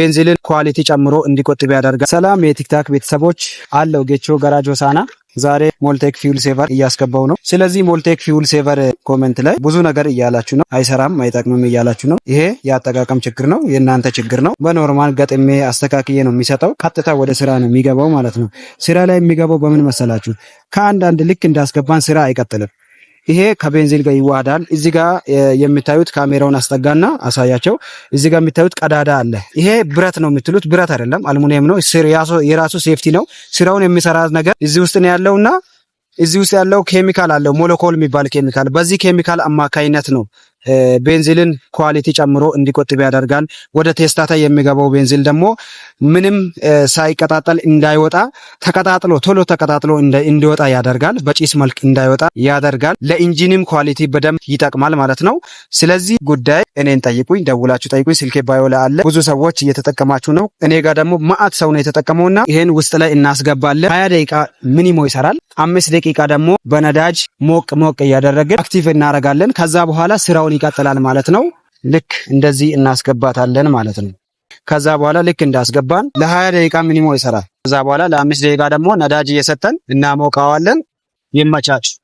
ቤንዚልን quality ጨምሮ እንዲቆጥብ ያደርጋል። ሰላም የቲክታክ ቤተሰቦች፣ አለው ጌቾ ጋራጅ ሆሳና ዛሬ ሞልቴክ fuel saver እያስገባው ነው። ስለዚህ ሞልቴክ fuel saver comment ላይ ብዙ ነገር እያላችሁ ነው። አይሰራም፣ አይጠቅምም እያላችሁ ነው። ይሄ የአጠቃቀም ችግር ነው፣ የእናንተ ችግር ነው። በ normal ገጥሜ አስተካክዬ ነው የሚሰጠው። ቀጥታ ወደ ስራ ነው የሚገባው ማለት ነው። ስራ ላይ የሚገባው በምን መሰላችሁ? ከአንዳንድ ልክ እንዳስገባን ስራ አይቀጥልም። ይሄ ከቤንዚል ጋር ይዋሃዳል። እዚህ ጋር የምታዩት፣ ካሜራውን አስጠጋና አሳያቸው። እዚህ ጋር የምታዩት ቀዳዳ አለ። ይሄ ብረት ነው የምትሉት ብረት አይደለም፣ አልሙኒየም ነው። የራሱ safety ነው። ስራውን የሚሰራ ነገር እዚህ ውስጥ ነው ያለውና እዚህ ውስጥ ያለው ኬሚካል አለው፣ ሞለኮል የሚባል ኬሚካል። በዚህ ኬሚካል አማካይነት ነው ቤንዚልን quality ጨምሮ እንዲቆጥብ ያደርጋል። ወደ ቴስታታ የሚገባው ቤንዚል ደግሞ ምንም ሳይቀጣጠል እንዳይወጣ፣ ተቀጣጥሎ ቶሎ ተቀጣጥሎ እንዲወጣ ያደርጋል። በጭስ መልክ እንዳይወጣ ያደርጋል። ለ engine ም quality በደንብ ይጠቅማል ማለት ነው። ስለዚህ ጉዳይ እኔን ጠይቁኝ፣ ደውላችሁ ጠይቁኝ። ስልኬ bio ላይ አለ። ብዙ ሰዎች እየተጠቀማችሁ ነው። እኔ ጋር ደግሞ ማአት ሰው ነው የተጠቀመውና ይሄን ውስጥ ላይ እናስገባለን። 20 ደቂቃ minimum ይሰራል። 5 ደቂቃ ደግሞ በነዳጅ ሞቅ ሞቅ እያደረግን active እናደርጋለን። ከዛ በኋላ ስራውን ይቀጥላል ማለት ነው። ልክ እንደዚህ እናስገባታለን ማለት ነው። ከዛ በኋላ ልክ እንዳስገባን ለ20 ደቂቃ minimum ይሰራል። ከዛ በኋላ ለ5 ደቂቃ ደግሞ ነዳጅ እየሰጠን እናሞቀዋለን። ይመቻችሁ።